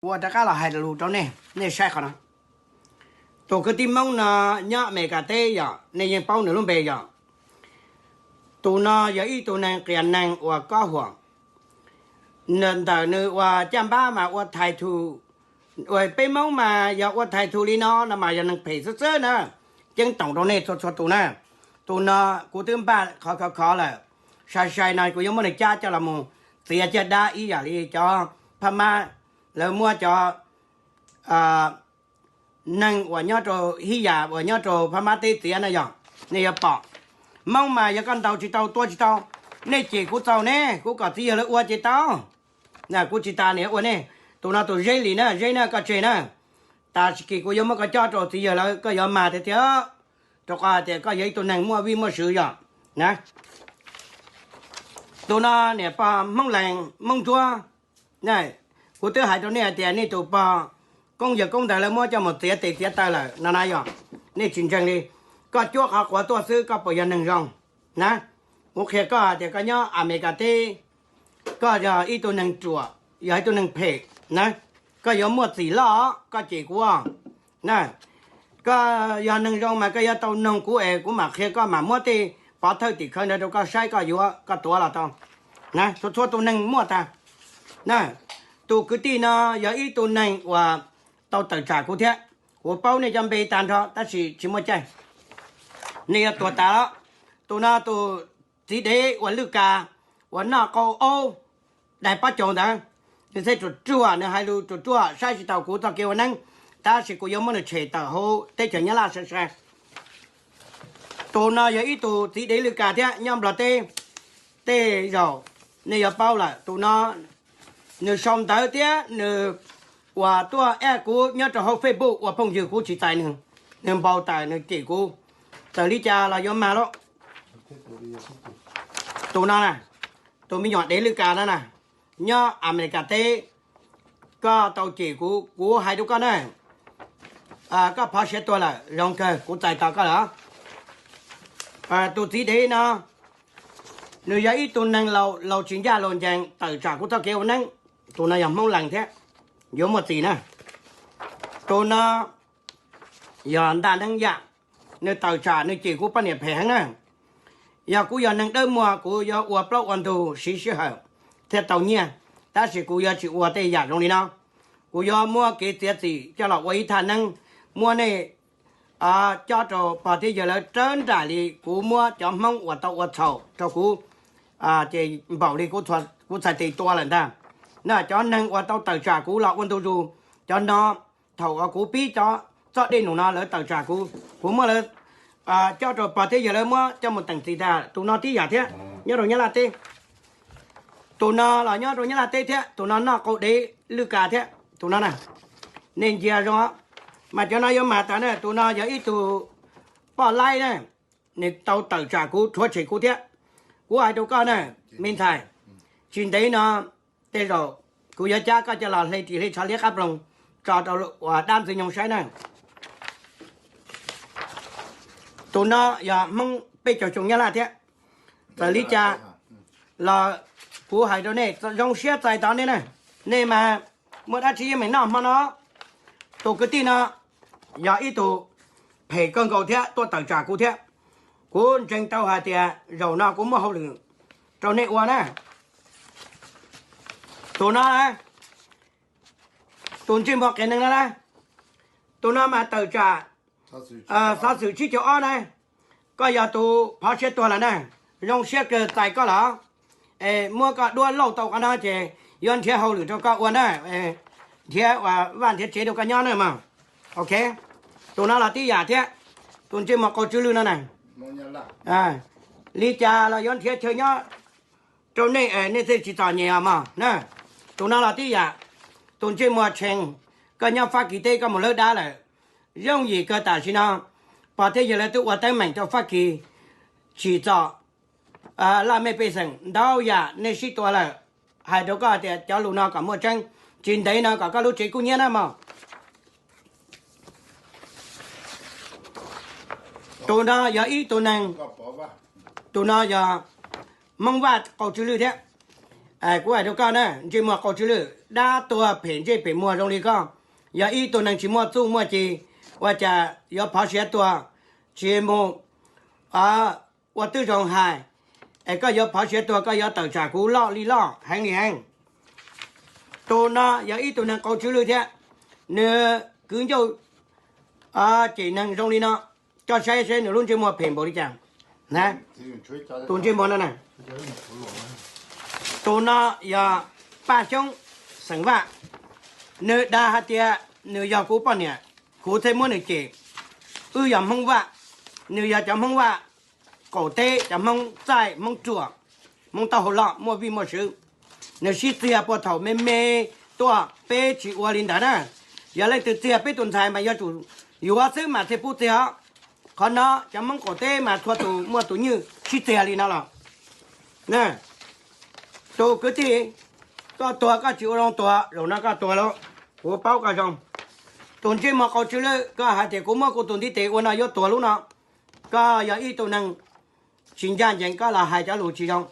Kuv ua rov qab los hais lus rau nej, nej saib qhov no. Tus kwv tij Hmoob no nyob Amelikas teb yom, nej yeej paub nws lub npe yom. Tus no yog ib tug neeg qias neeg uas kob huam. Ntawm nws ua caj npab mas ua thais thu, peb Hmoob mas yog ua thais thu li no no mas yog neeg phem xwb xwb na, ceeb toom rau nej txhua txhua tus na. Tus no kuv twb npaj qhov khov khov lawm, sai sai no kuv yuav muab nws cab coj los mus txiav caj dab ib yam li cov phab mab lawv muab cov neeg uas nyob rau hij yam uas nyob rau phab mab teb txiav na yog, nej yuav pom. Hmoob mas yog koj ntaus tsis tau tua tsis tau, nej cem kuv txaus ne, kuv kom txiv yawg lawv ua ces tau. Kuv tsis tas niam ua nej. Tus no tus Zeb Lis na, Zeb na koj tseg na. Tam sim kis kuv yuav muab koj cob rau txiv yawg lawv, koj yuav mag tiag tiag, rau qhov hais tias koj yog ib tug neeg muaj vij muaj sw yom. Tus no niam pog Hmoob Lees Hmoob Ntsuab, kuv twb hais rau nej hais tias nej tus pog koob yawg koob ntawd lawv muab coj mus txiav tes txiav taw lawm no na yog, nej tsis ntseeg li. Koj cuab qhov quav tuaj xwb koj puas yog neeg zoo na? Kuv qhia koj hais tias koj nyob Amelikas teb, koj yog ib tug neeg ruam, yog ib tug neeg phem na, koj yuav muaj txim loj, koj cem kuv na. Koj yog neeg zoo mas koj yuav tau noog kuv es kuv mam qhia koj, mam muab tej pov thawj tim khawv ntawd rau koj saib, koj yuav koj tuav los tau na. Txhua txhua tus neeg muaj tag na. Tus kwv tij no yog ib tug neeg uas tau tawm tsam kuv thiab, kuv paub nej cov npe tag nrho tab sis tsis muaj caij, nej yuav tuag tas los. Tus no tus txiv dev uas Lwj Kas uas noj qau aub dai pob caus ntawd, nws thiaj ruam ruam, nws hais lus ruam ruam saib tsis taus kuv txoj kev ua neeb, tab sis kuv yuav muab nws tshem tawm hauv teb chaws Nyab Laj sai sai. Tus no yog ib tug txiv dev Lwj Kas thiab nyob Nplog teb, tej zaum nej yuav paub lawm. Tus no nws sau ntawv thiab nws uas tuaj add kuv nyob rau hauv Facebook ua phooj ywg, kuv tsis txais nws, nws npau taws nws cem kuv. Txawm li cas los yuav mag lauj. Tus no na, tus me nyuam dev Lwj Kas no na, nyob Amelikas teb, koj tau cem kuv, kuv hais rau koj na, koj phov siav tuag lawm zoo kawg, kuv txais tos koj lawm. Tus txiv dev no, nws yog ib tug neeg laus tsis ncaj laus ncees tawm tsam kuv txoj kev ua neeb. Tus no yog Hmoob Lees thiab, yuav muaj txim na. Tus no yog Ntaj Neeb Yaj, nws tawm tsam nws cem kuv poj niam phem heev na. Yog kuv yog neeg dawb muag kuv yuav ua plaub ua ntug siv sij hawm thiaj tau nyiaj, tab sis kuv yuav tsis ua tej yam zoo li no. Kuv yuav muab kev txiav txim coj los ua ib thaj neeb, muab nej cob rau pog thiab yawg lawv rawv nraim li kuv muab cov Hmoob uas tau ua txhaum rau kuv, ces npaum li kuv txhais tes tua lawm ntag. Na cov neeg uas tau tawm tsam kuv los ua ntu zus, cov no thaum uas kuv pib cov txoj dej num no lawv tawm tsam kuv, kuv muab lawv cob rau pog thiab yawg lawv muab coj mus teem txiv tag. Tus no tib yam thiab, nyob rau Nyab Laj teb. Tus no los nyob rau Nyab Laj teb thiab, tus no noj qau dev Lwj Kas thiab. Tus no na, nej ntsia zoo, mas cov no yuav mag tas na. Tus no yog ib tug poj laib na, nws tau tawm tsam kuv rhuav tshem kuv thiab. Kuv hais rau koj na, me ntxhais, tsis ntev no tej zaum kuv yuav cab koj coj los hle ris hle tsho liab qab ploog tso rau uas dab ntxwg nyoog saib na. Tus no yog Hmoob peb caug xyoo Nyab Laj thiab. Txawm li cas los kuv hais rau nej, zoo siab txais tau nej na. Nej mas muaj dab tsi yeej meem noj hmo no. Tus kwv tij no yog ib tug phem kawg nkaus thiab tuaj tawm tsam kuv thiab. Kuv ntseeg tau hais tias zaum no kuv muaj hauj lwm rau nej ua na. Tus no, tus ntsej muag qias neeg no na, tus no mas tawm tsam xov xwm tsib caug ob na. Koj yog tus phov siab tuag lawm na, zoo siab kawg txais koj lawm. Es muab koj duab lauj tau qhov no ces yuav nrhiav hauj lwm rau koj ua na, nrhiav vaj nrhiav tsev rau koj nyob na mog. Ok, tus no los tib yam thiab, tus ntsej muag qau tsw lwj no na. Li cas los yuav nrhiav chaw nyob rau nej, nej thiaj tsis txom nyem os mog na. Tus no los tib yam, tus ntsej muag tshee, koj nyob Fab Kis teb koj mus lawb dab lawm. Yooj yim kawg tam sim no, pog thiab yawg lawv twb ua teeb meem rau Fab Kis tsim txom laj mej pej xeem ntau yam, nej sib tua lawm. Hais rau koj tias cov lus no kom muaj tseeb, tsis ntev no kom koj lub tsev kub hnyiab na mog. Tus no yog ib tug neeg, tus no yog Hmoob Vaj qau tsw lwj thiab. Kuv hais rau koj na, ntsej muag qau tsw lwj, dab tuag phem ntsej phem muag zoo li koj, yog ib tug neeg tsis muaj txuj muaj ci, ua cas yuav phov siav tuag, tsis mus ua twb zoo hais, es koj yuav phov siav tuag, koj yuav tawm tsam kuv loj li loj heev li heev. Tus no yog ib tug neeg qau tsw lwj thiab, nws kwv ncauj cem neeg zoo li no, koj saib saib nws lub ntsej muag phem npaum li cas. Tus ntsej muag no na, tus no yog Paj Xyoob xeem Vaj, nws dag hais tias nws yog kuv poj niam, kuv thiaj muab nws cem. Wb yog Hmoob Vaj, nws yog cov Hmoob Vaj qaum teb, cov Hmoob txaij, Hmoob ruam, Hmoob taub hau loj muaj vij muaj sw. Nws sib txiag puag thaum me me tuaj, peb tsis ua li ntawd na. Yog leej twg txiag peb tus ntxhais mas yuav tsum yuav xwb mas thiaj pub txiag os. Qhov no cov Hmoob qaum teb mas txhua tus muaj tus nywj sib txiag li no los. Tus kwv tij, koj tuag koj tsis ua zoo tuag, zaum no koj tuag lawm, kuv paub koj zoo. Tus ntsej muag qau tsw lwj, koj hais tias kuv muab kuv tus ntiv tes ua no yuav tuag lub no. Koj yog ib tug neeg tsis ncaj ncees, koj los hais cov lus tsis zoo.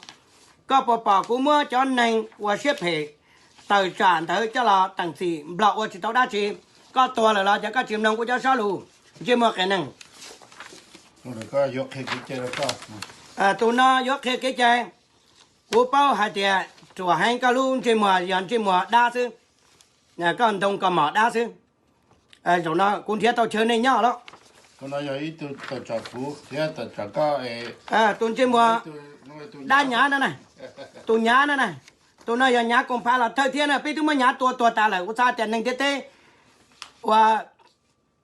Koj puas pom kuv muab cov neeg uas siab phem tawm tsam ntawd coj los teem txim nplog ua tsis tau dab tsi? Koj tuag lawm los cas koj tsis mloog kuv cov sab lus? Ntsej muag qias neeg. Tus no yuav qhia kev cai. Kuv paub hais tias ruam heev, koj lub ntsej muag yog ntsej muag dab xwb, koj ntoo koj mom dab xwb. Zaum no kuv nrhiav tau chaw nej nyob lawm. Tus ntsej muag dab nyav no na, tus nyav no na, tus no yog nyav koom phav los thawj thiab na, peb twb muab nyav tua tuag tas lawm. Kuv xav tias neeg ntiaj teb uas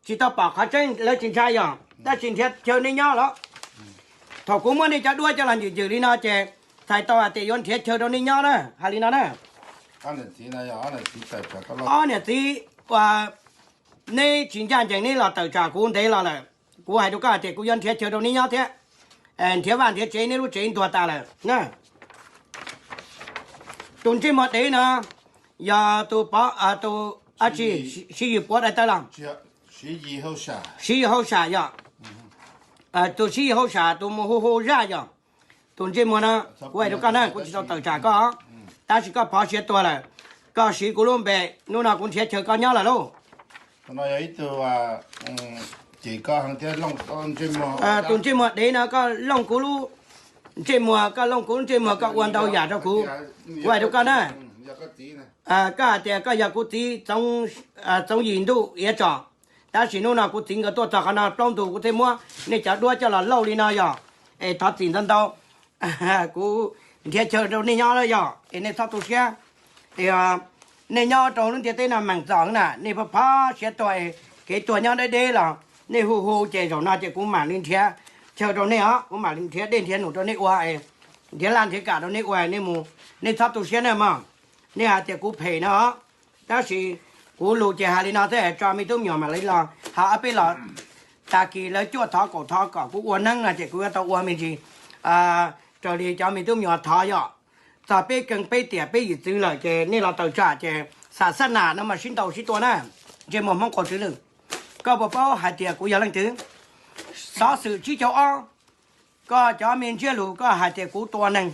tsis tau pom qhov tseeb lawv tsis ntshai yog, tab sis nrhiav chaw nej nyob lawm. Thaum kuv muab nej cov duab coj los ncwm ncwm li no ces txhais tau hais tias yuav nrhiav chaw rau nej nyob na, hais li no na. Ob niam txiv uas neb tsis ncaj ncees neb los tawm tsam kuv ntev los lawm, kuv hais rau koj hais tias kuv yuav nrhiav chaw rau neb nyob thiab, nrhiav vaj nrhiav tsev, neb lub tsev ntuag tas lawm na. Tus ntsej muag dev no yog tus pov, tus, ab tsi, Siv Yis Puav daim tawv los? Siv Yis Hauj Sam yog. Tus Siv Yis Hauj Sam tus mus hu hu zaj yog. Tus ntsej muag no, kuv hais rau koj na, kuv tsis tau tawm tsam koj, tab sis koj phov siav tuag lawm. Koj siv kuv lub npe, hnub no kuv nrhiav chaw koj nyob lawm lauj. Tus ntsej muag dev no koj looj kuv lub ntsej muag, koj looj kuv lub ntsej muag, koj ua ntau yam rau kuv. Kuv hais rau koj na, koj hais tias koj yog kuv txiv Txoov Yim ntuj iav tsom, tab sis hnub no kuv txiv nkawd tuaj txog qhov no plaub ntug, kuv thiaj muab nej cov duab coj los lauj li no yog. Es thov txim ntau ntau, kuv nrhiav chaw rau nej nyob lawm yog, es nej txhob tu siab. Nej nyob rau lub ntiaj teb no meem txom na, nej phov siav tuag, kev tuag nyob deb deb los nej hu hu ces zaum no ces kuv mam li nrhiav chaw rau nej os, kuv mam li nrhiav dej nrhiav num rau nej ua, nrhiav laj nrhiav kam rau nej ua, nej mus, nej txhob tu siab na mog. Nej hais tias kuv phem no, tab sis kuv lus ces hais li no xwb, tso me tub me nyuam mam li los, ho ob peb los tag kis lawv cuaj thov kaum thov kom kuv ua neeb no ces kuv yuav tau ua me ntsis raws li cov me tub me nyuam thov yog. Txog peb keeb peb tiam peb yim txwv lawm ces nej los tawm tsam ces xam xab nas no mas sib ntaus sib tua na. Ntsej muag Hmoob qau tsw lwj, koj puas paub hais tias kuv yog leej twg? Xov xwm tsib caug ob, koj cov me ntsiab lus koj hais tias kuv tua neeg,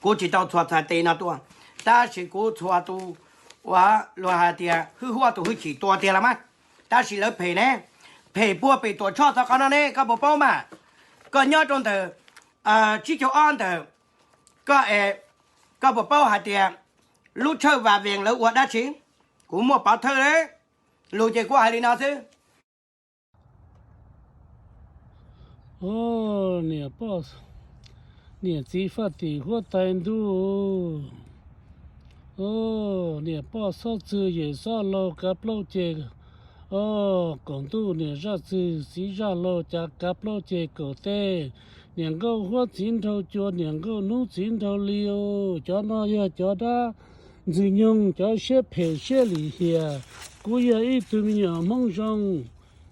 kuv tsis tau txhua txhais tes no tua, tab sis kuv txhua tus uas luag hais tias hwj huaj tus hwj chim tua tiag los mas, tab sis lawv phem ne, phem puag pem Tuam Tshoj txog qhov no ne, koj puas paub mas? Koj nyob rau ntawm tsib caug ob ntawm, koj es, koj puas paub hais tias lub tshawj Vam Vees lawv ua dab tsi? Kuv muaj pov thawj, lus ces kuv hais li no xwb. Niam poj, niam txiv faj tim huab tais ntuj, niam poj xob txwg yawm xob laug kav plaub ceg, o, kaum ntuj niam zaj txwg txiv zaj laug cav kav plaub ceg kaum teb, niam nkauj huab txiv nraug cua niam nkauj hnub txiv nraug li, cov no yog cov dab ntxwg nyoog, cov siab phem siab lim hiam. Kuv yog ib tug me nyuam Hmoob zoo,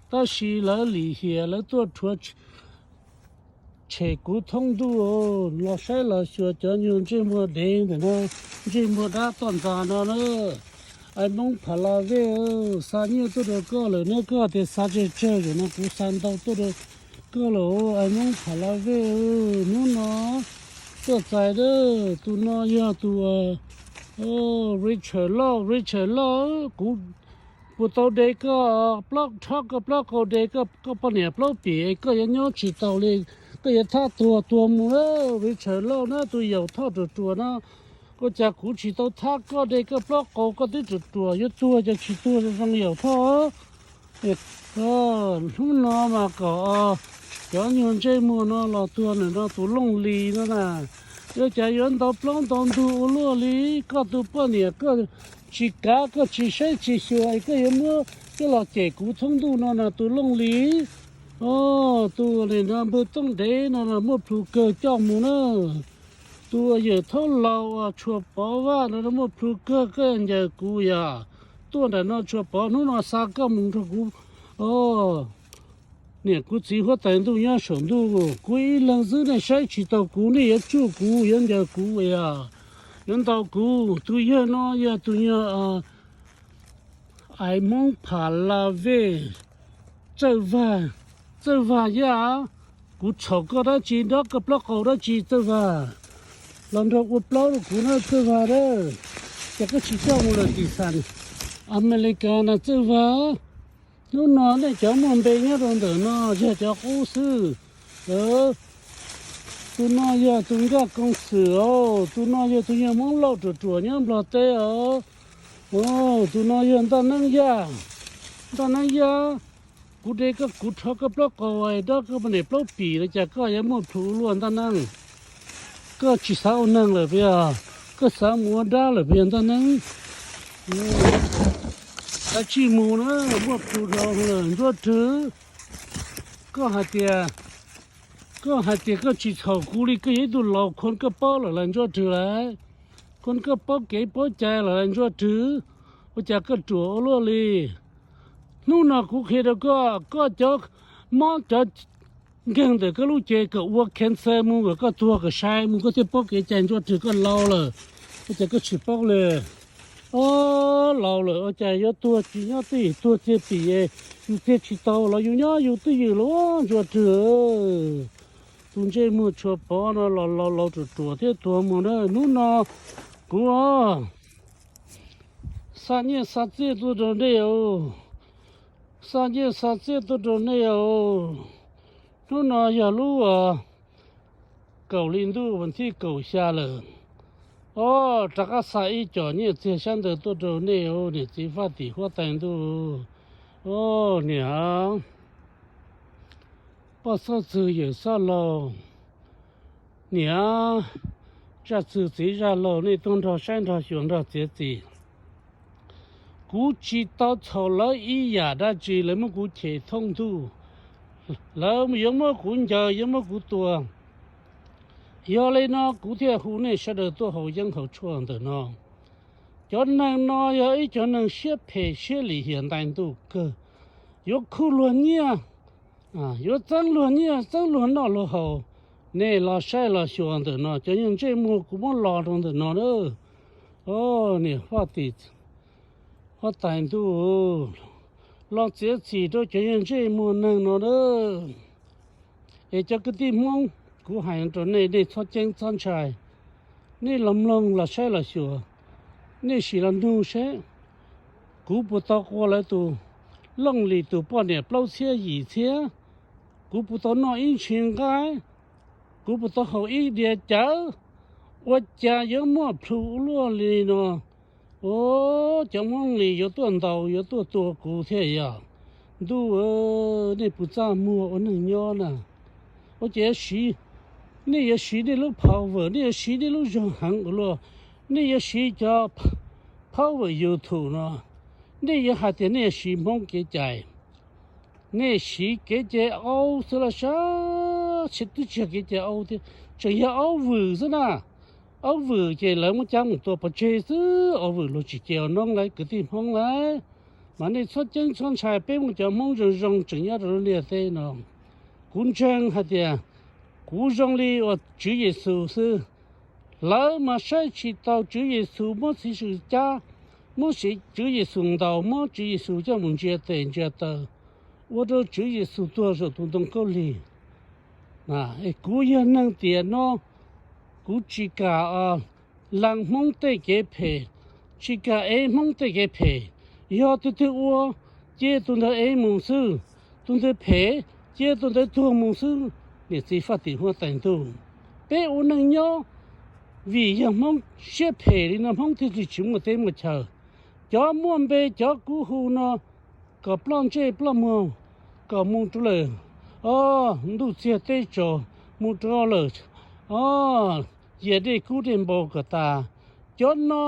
tab sis lawv lim hiam lawv tuaj rhuav tshem kuv thoob ntuj. Los saib los xyuas cov nyuag ntsej muag dev ntawm no, ntsej muag dab toj ntxas no na. Ais Moob Pha La Vej, xa nyiaj tuaj rau koj lawm ne, koj tias xa tsawg tsawg, zaum no kuv xa ntau tuaj rau koj lawm. Ais Moob Pha La Vej, hnub no Tuaj txais, tus no yog tus Richard Lauj, Richard Lauj, kuv puas tau de koj plaub, rho koj plaub qau de koj poj niam plaub pim es koj yuav nyob tsis taus li, koj yuav thab tuag tuag mus na. Richard Lauj na, tus yaum thoj ruam ruam na, ua cas kuv tsis tau thab koj de koj plaub qau koj twb ruam ruam yuav tuag ces tsis tuag zoo zoo yaum thoj. Hnub no mas kom cov nyuag ntsej muag no los tuag ntawm no tus Looj Lis no na, ua cas yuav ntau plaub ntau ntug ua luaj li. Koj tus poj niam koj tsis kav, koj tsis saib tsis xyuas es koj yuav muab coj los cem kuv thoob ntuj no na tus Looj Lis. Tus nim no npawg Tooj Dev no muaj plhus kawg coj mus na. Tus yawm thaub laus uas Tshuas Pov Vaj no muaj plhus kawg, koj ncaws kuv yom. Tuaj nram no Tshuas Pov, hnub no xa koj mus nrog kuv niam kuv txiv huab tais ntuj nyob saum ntuj. Kuv ib leeg xwb nej saib tsis taus kuv, nej yuav tsuj kuv, yuav ncaws kuv yom, yuav ntaus kuv. Tus yawg no yog tus yawg Ais Hmoob Pha La Vej, Txawj Vag, Txawj Vag yaj. Kuv txhaum koj dab tsi, dob koj plaub qau dab tsi Txawj Vag? Los nrog ua plaub rau kuv na Txawj Vag a. Ces koj tsis coj mus lawm tim xam Amelikas na Txawj Vag. Hnub no nej cov muaj npe nyob rau ntawm no yog cov qub xwb. Tus no yog tus nkaj koom xwm os, tus no yog tus yawg Hmoob Lauj ruam ruam nyob Nplog teb os. Tus no yog Ntaj Neeb Yaj. Ntaj Neeb Yaj, kuv de koj, kuv rho koj plaub qau, dob koj poj niam plaub pim los cas koj yuav muaj plhus luaj Ntaj Neeb? Koj tsis xav ua neeg lawm puas yog? Koj xav mus ua dab lawm puas yog Ntaj Neeb? Kav tsij mus na, muaj plhus dhau lawm Ntsuab Rwg. Koj hais tias, koj hais tias koj tsis txhaum kuv li, koj yog ib tug laus khuas koj paub lawm las Ntsuab Rwg lauj, khuas koj paub kev paub cai lawm las Ntsuab Rwg, ua cas koj ruam ua luaj li? Hnub no kuv qhia rau koj, koj cov mob cov nkeeg ntawm koj lub cev kom ua cancer mus kom koj tuag kom sai mus koj thiaj paub kev cai Ntsuab Rwg, koj laus lawm. Ua cas koj tsis paub li? Ob, laus lawm ua cas yuav tuag tsis nyob twj ywm, tuag txiag pim, yus txiag tsis tau los yus nyob yus twj ywm los Ntsuab Rwg. Tus ntsej muag Tshuas Pov no los laus laus ruam ruam thiab tuag mus na. Hnub no kuv xa nyiaj xa txiaj tuaj rau nej os, xa nyiaj xa txiaj tuaj rau nej os. Hnub no yog lub kaum hli ntuj vas thib kaum xya lawm. Ob, rov qab xa ib co nyiaj txiag xyab ntawv tuaj rau nej os niam txiv faj tim huab tais ntuj. Ob, niam poj xob txwg yawm xob laug, niam zaj txwg txiv zaj laug, nej tuaj nrog saib nrog xyuas nrog txiav txim. Kuv tsis tau txhaum lawv ib yam dab tsi, lawv muab kuv chem thoob ntuj, lawv yuav muab kuv ncaws yuav muab kuv tua. Yog li no kuv thiaj hu nej sawv daws tuaj haus yeeb haus tshuaj ntawm no. Cov neeg no yog ib cov neeg siab phem siab lim hiam ntais ntuj kawg, yuav khuj luag nyiaj, yuav txeeb luag nyiaj txeeb luag noj luag haus. Nej los saib los xyuas ntawm no, cov yog ntsej muag kuv muab los rau ntawm no na. Niam huab tais ntuj, los txiav txim rau cov yog ntsej muag neeg no na. Es cov kwv tij Hmoob, kuv hais rau nej, nej txhob ceeb txhob ntshai. Nej los mloog los saib los xyuas, nej sim los nug seb kuv puas tau qua lawv tus Looj Lis tus poj niam plaub txhiab yim txhiab, kuv puas tau noj ib ntshis nqaij, kuv puas tau haus ib diav cawv, ua cas yuav muaj plhus luaj li no. Ua, cov Hmoob Lis yuav tuaj ntaus yuav tuaj tua kuv thiab yog. Ntuj, nej puas txaj muag ua neeg nyob na? Ua cas nej yuav siv nej lub power, nej yuav siv nej lub zog heev ua luaj, nej yuav siv cov power YouTube no, nej yuav hais tias nej yuav siv Hmoob kev cai. Nej siv kev cai aub xwb los sav, twb tsis yog kev cai aub thiab, tseem yog aub vwm xwb na. Aub vwm ces lawv muab cab mus tua pov tseg xwb, aub vwm luag tsis cia ua noob lawm kwv tij Hmoob lawm. Mas nej txhob ceeb txhob ntshai, peb muaj cov Hmoob zoo zoo tseem nyob rau lub ntiaj teb no. Kuv ntseeg hais tias kuv zoo li uas Tswv Yexus xwb. Lawv mas saib tsis taus Tswv Yexus, muab Tswv Yexus cab, muab Tswv Yexus ntaus, muab Tswv Yexus coj mus ntsia tes ntsia taw, ua rau Tswv Yexus tuag saum tus ntoo khaub lig. Kuv yog neeg tiam no, kuv tsis kam lees Hmoob tej kev phem, tsis kam ev Hmoob tej kev phem. Yog tus twg ua, cia tus ntawd ev mus xwb, tus ntawd phem, cia tus ntawd tuag mus xwb. Niam txiv faj tim huab tais ntuj, peb ua neej nyob, vim yog Hmoob siab phem li no Hmoob thiaj li tsis muaj teb muaj chaw. Cov muaj npe cov kuv hu no, kom ploj ntsej ploj muag, kom mus rau lawm, o, ntuj txiag teb tsaus, mus rau lawm, o, yias dej kub dej npau kom tas. Cov no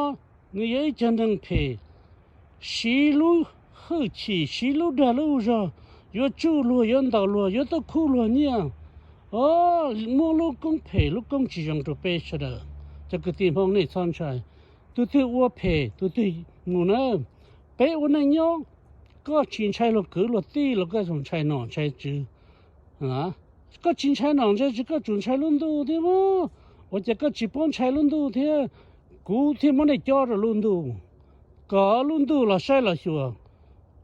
nws yog ib cov neeg phem, siv lub hwj chim, siv lub dag lub zog, yuav tsuj luag, yuav ntaus luag, yuav tuaj khuj luag nyiaj, o, muab lub koob phem lub koob tsis zoo rau peb sawv daws. Cov kwv tij Hmoob nej txhob ntshai, tus twg ua phem tus twg mus na. Peb ua neej nyob, koj tsis ntshai luag kwv luag tij los koj tsuas ntshai nom ntshai tswv. Koj tsis ntshai nom ntshai tswv koj tsuas ntshai lub ntuj thiab. Ua cas koj tsis paub ntshai lub ntuj thiab? Kuv thiaj muab nej cob rau lub ntuj, kom lub ntuj los saib los xyuas,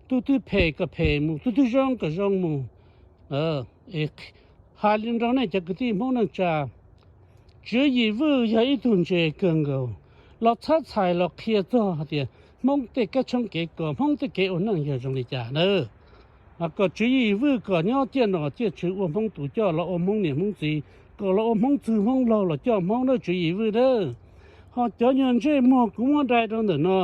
tus twg phem kom phem mus, tus twg zoo kom zoo mus. Hais li rau nej cov kwv tij Hmoob neej tsa, Tswv Yim Vwj yog ib tug ntse kawg nkaus, los txhab txhais los qhia txog hais tias Hmoob tej kab tshoob kev kos, Hmoob tej kev ua neej yog zoo li cas na. Kom Tswv Yim Vwj kom nyob ciaj nom ciaj tswv ua Hmoob tus coj los ua Hmoob niam Hmoob txiv, kom los ua Hmoob txwg Hmoob laug los coj Hmoob na Tswv Yim Vwj na. Ho cov nyuag ntsej muag kuv muab dai rau ntawm no,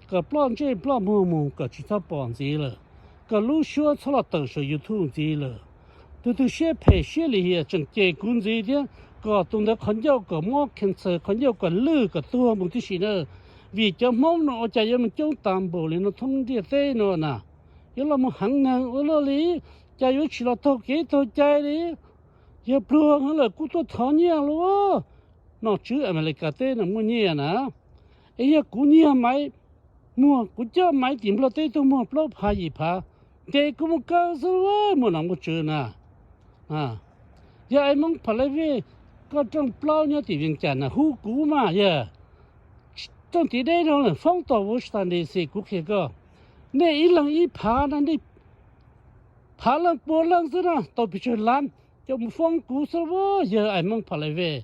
kom ploj ntsej ploj muag mus kom tsis txhob pom ntxiv lawm, kom lub suab txhob los tawm saum YouTube ntxiv lawm. Tus twg siab phem siab lim hiam tseem cem kuv ntxiv thiab, kom tus ntawd qhov ncauj kom mob cancer, qhov ncauj kom lwj kom tuag mus tib si na. Vim cov Hmoob no ua cas yuav mus coob tas npaum li no thoob ntiaj teb no na? Yuav los mus heev neeg ua luaj li, cas yuav tsis los taug kev taug cai li? Yog pluag heev lawm kuj tuaj thov nyiaj lauj. Nom tswv Amelikas teb no muaj nyiaj na, es yog kuv nyiag maiv muag, kuv coj maiv tim Nplog teb tuaj muag plaub phav yim phav, ntes kuv mus kaw xwb, muaj nom muaj tswv na. Yog Ais Hmoob Pha Lais Vej, koj rooj plaub nyob tim Vias Cas na hu kuv mas yog. Rooj tim deb no lawm foob tau Washington D C kuv qhia koj. Nej ib leeg ib phav no, nej phav leej pua leej xwb na tau pes tsawg lab, coj mus foob kuv xwb. Yog Ais Hmoob Pha Lais Vej,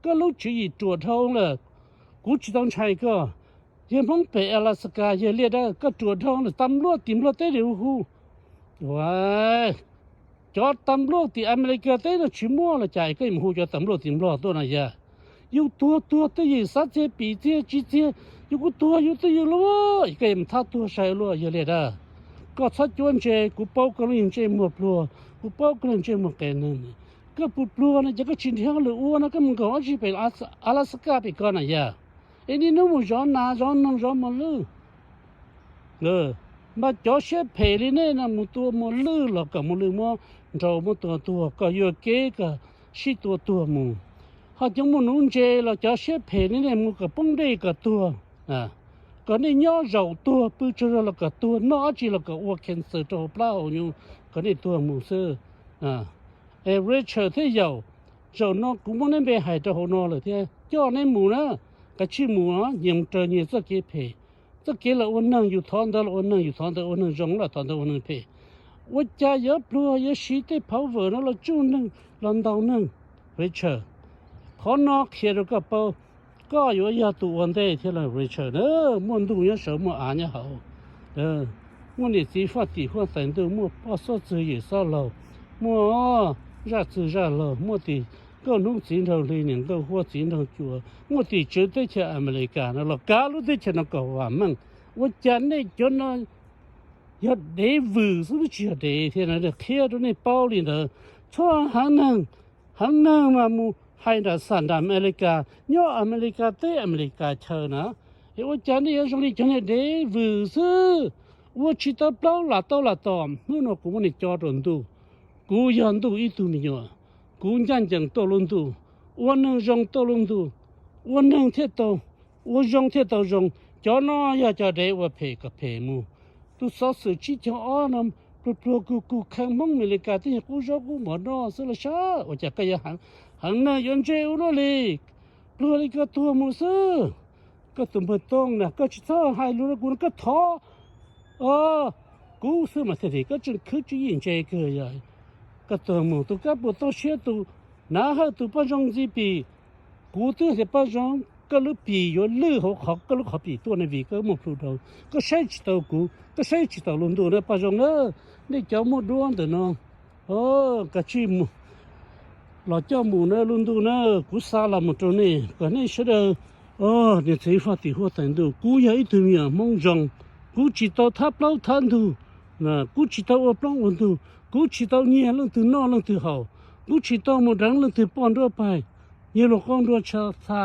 koj lub tswv yim ruam dhau lawm, kuv tsis tau ntshai koj. Yog Hmoob pem Alaska, yog liaj dab, koj ruam dhau lawm, tas npluaj tim Nplog teb li hu hu. Cov tas npluaj tim Amelikas teb no tsis muaj los cas koj yuav mus hu cov tas npluaj tim Nplog tuaj no yog? Yus tuag tuag twj ywm, xav txiag pim txiag tsis txiag, yus kuj tuag yus twj ywm lauj, koj yuav mus thab tuag sai luaj yog li dab. Koj txhob cuab ntse, kuv paub koj lub ntsej muag pluag, kuv paub koj lub ntsej muag qias neeg. Koj puas pluag no ces koj tsis nrhiav lwm ua no koj mus nkaum dab tsi pem Alaska pem ko na yog? Es niaj hnub mus zov nas zov noog zov muas lwj. Mas cov siab phem li nej no mus tua muas lwj los kom muas lwj muab nraus muab tua tuag kom yuam kev kom sib tua tuag mus. Ho cov muaj nuv ntse los cov siab phem li nej mus kom poob dej kom tuag, kom nej nyob zaum tuag, pw tsaug zog los kom tuag, noj dab tsi los kom ua cancer rau hauv plab hauv nyuj, kom nej tuag mus xwb. Es Richard thiab Yaum, zaum no kuv muab neb npe hais rau hauv no lawm thiab coj neb mus na, kav tsij mus, nyias mus raws nyias txoj kev phem. Txoj kev los ua neeg yus thov ntawd los ua neeg, yus thov ntawd ua neeg zoo los thov ntawd ua neeg phem. Ua cas yuav pluag yuav siv tej power no los tsuj neeg los ntaus neeg? Richard, qhov no qhia rau koj paub, koj yuav yog tus ua ntej thiab lauj Richard na. Muaj ntuj nyob saud muaj av nyob hauv, muaj niam txiv faj tim huab tais ntuj, muaj poj xob txwg yawm xob laug, muaj zaj txwg zaj laug, muaj tim nkauj hnub txiv nraug hli, niam nkauj huab txiv nraug cua, muaj tim tswv teb chaws Amelikas no los kav lub teb chaws no kom vam meej. Ua cas nej cov no yog dev vwm xwb twb tsis yog dev thiab na, qhia rau nej paub li ntawd. Txhob heev neeg, heev neeg mas mus hais nram xam nram Amelikas, nyob Amelikas teb Amelikas chaw na. Es ua cas nej yuav zoo li cov niag dev vwm xwb, ua tsis tau plaub lam tau lam tom. Hnub no kuv muab nej cob rau ntuj, kuv yog ntuj ib tug me nyuam, kuv ncaj ncees tuaj lub ntuj, ua neeg zoo tuaj lub ntuj, ua neeg thiaj tau, ua zoo thiaj tau zoo. Cov no yog cov dev ua phem kom phem mus. Tus xov xwm tsib caug ob no pluag pluag kug kug kheev Hmoob Amelikas twb yog qub zaub qub mov noj xwb los sab, ua cas koj yuav heev neeg yuav ntse ua luaj li? Pluag li koj tuag mus xwb. Koj tus npawg Tooj na, koj tsis txhob hais lus rau kuv no, koj thov kuv xwb mas thiaj li koj tseem khwv tswv yim ntse kawg yog. Koj tuag mus tus kab puas toj siab tus nav hawj tus poj zoo ntxi pim, Kuv twb hais tias Paj Zoo, koj lub pim yuav lwj hauv qhov koj lub qhov pim tuaj ne, vim koj muaj plhu rau. Koj saib tsis taus kuv, koj saib tsis taus lub ntuj na Paj Zoo na. Nej cov muaj duab ntawm no, koj cia li mus, los coj mus na lub ntuj na. Kuv xa los mus rau nej kom nej sawv daws, niam txiv huab tim huab tais ntuj, kuv yog ib tug me nyuam Hmoob zoo. Kuv tsis tau thab plaub thab ntug, kuv tsis tau ua plaub ua ntug, kuv tsis tau nyiag leej twg noj leej twg haus, kuv tsis tau mus deev leej twg poj nruab paig, yawg luag qoob nruab tshaj txha.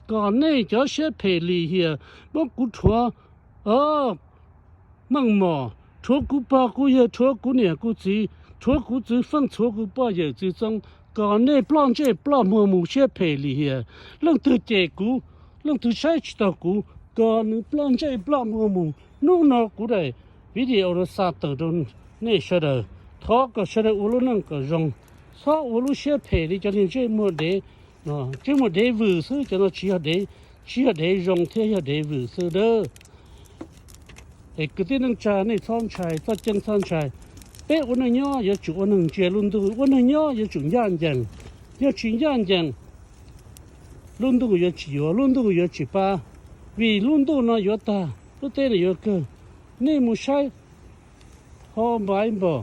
Kom nej cov siab phem lim hiam muab kuv rhuav meej mom, rhuav kuv pog kuv yawg, rhuav kuv niam kuv txiv, rhuav kuv txwv feej, rhuav kuv poj yawm txwv txoob, kom nej ploj ntsej ploj muag mus siab phem lim hiam. Leej twg cem kuv, leej twg saib tsis taus kuv, kom nws ploj ntsej ploj muag mus. Hnub no kuv daim video no xa tawm rau nej sawv daws, thov kom sawv daws ua lub neej kom zoo, txhob ua lub siab phem li cov niag ntsej muag dev, ntsej muag dev vwm xwb. Cov no tsis yog dev, tsis yog dev zoo thiab, yog dev vwm xwb dawb. Es kwv tij neej tsa, nej txhob ntshai, txoj cai txhob ntshai. Peb ua neej nyob yuav tsum ua neeg ntsia lub ntuj, ua neeg nyob yuav tsum ncaj ncees. Yog tsis ncaj ncees, lub ntuj yuav tsis yuav, lub ntuj yuav tsis pab, vim lub ntuj no yuav tag, lub teb no yuav kawg. Nej mus saib ho npaib npom,